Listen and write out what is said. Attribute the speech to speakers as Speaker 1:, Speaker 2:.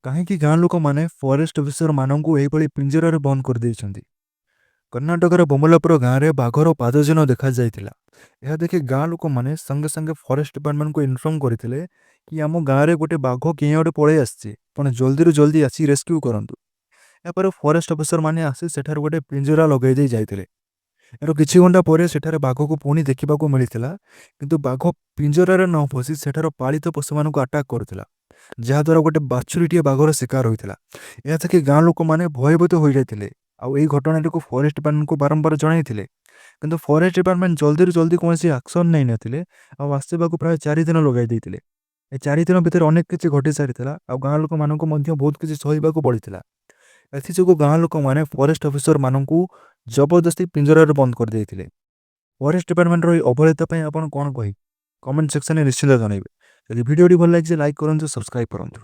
Speaker 1: କାହିଁକି ଗାଁ ଲୋକମାନେ ଫରେଷ୍ଟ ଅଫିସରମାନଙ୍କୁ ଏହିଭଳି ପିଞ୍ଜରାରେ ବନ୍ଦ କରିଦେଇଛନ୍ତି? କର୍ଣ୍ଣାଟକର ବମଲାପୁର ଗାଁରେ ବାଘର ପାଦଚିହ୍ନ ଦେଖାଯାଇଥିଲା। ଏହା ଦେଖି ଗାଁ ଲୋକମାନେ ସଙ୍ଗେ ସଙ୍ଗେ ଫରେଷ୍ଟ ଡିପାର୍ଟମେଣ୍ଟକୁ ଇନଫର୍ମ କରିଥିଲେ କି ଆମ ଗାଁରେ ଗୋଟେ ବାଘ କେଉଁଆଡ଼େ ପଳେଇ ଆସିଛି, ଆପଣ ଜଲ୍ଦିରୁ ଜଲ୍ଦି ଆସି ରେସ୍କ୍ୟୁ କରନ୍ତୁ। ଏହାପରେ ଫରେଷ୍ଟ ଅଫିସରମାନେ ଆସି ସେଠାରେ ଗୋଟେ ପିଞ୍ଜରା ଲଗାଇ ଦେଇ ଯାଇଥିଲେ। ଏହାର କିଛି ଘଣ୍ଟା ପରେ ସେଠାରେ ବାଘକୁ ପୁଣି ଦେଖିବାକୁ ମିଳିଥିଲା, କିନ୍ତୁ ବାଘ ପିଞ୍ଜରାରେ ନ ପଶି ସେଠାର ପାଳିତ ପଶୁମାନଙ୍କୁ ଆଟାକ୍ କରୁଥିଲା, ଯାହାଦ୍ୱାରା ଗୋଟେ ବାଛୁରୀଟିଏ ବାଘର ଶିକାର ହୋଇଥିଲା। ଏହା ଦେଖି ଗାଁ ଲୋକମାନେ ଭୟଭୀତ ହୋଇଯାଇଥିଲେ ଆଉ ଏହି ଘଟଣାଟିକୁ ଫରେଷ୍ଟ ଡିପାର୍ଟମେଣ୍ଟକୁ ବାରମ୍ବାର ଜଣାଇଥିଲେ। କିନ୍ତୁ ଫରେଷ୍ଟ ଡିପାର୍ଟମେଣ୍ଟ ଜଲ୍ଦିରୁ ଜଲ୍ଦି କୌଣସି ଆକ୍ସନ୍ ନେଇନଥିଲେ ଆଉ ଆସିବାକୁ ପ୍ରାୟ 4 ଦିନ ଲଗାଇ ଦେଇଥିଲେ। ଏ 4 ଦିନ ଭିତରେ ଅନେକ କିଛି ଘଟି ସାରିଥିଲା ଆଉ ଗାଁ ଲୋକମାନଙ୍କୁ ମଧ୍ୟ ବହୁତ କିଛି ସହିବାକୁ ପଡ଼ିଥିଲା। ଏଥିଯୋଗୁଁ ଗାଁ ଲୋକମାନେ ଫରେଷ୍ଟ ଅଫିସରମାନଙ୍କୁ ଜବରଦସ୍ତି ପିଞ୍ଜରାରେ ବନ୍ଦ କରିଦେଇଥିଲେ। ଫରେଷ୍ଟ ଡିପାର୍ଟମେଣ୍ଟର ଏହି ଅବହେଳିତା ପାଇଁ ଆପଣ କ'ଣ କହିବେ, କମେଣ୍ଟ ସେକ୍ସନରେ ନିଶ୍ଚିତ ଜଣାଇବେ। ଯଦି ଭିଡ଼ିଓଟି ଭଲ ଲାଗିଛି, ଲାଇକ୍ କରନ୍ତୁ, ସବସ୍କ୍ରାଇବ୍ କରନ୍ତୁ।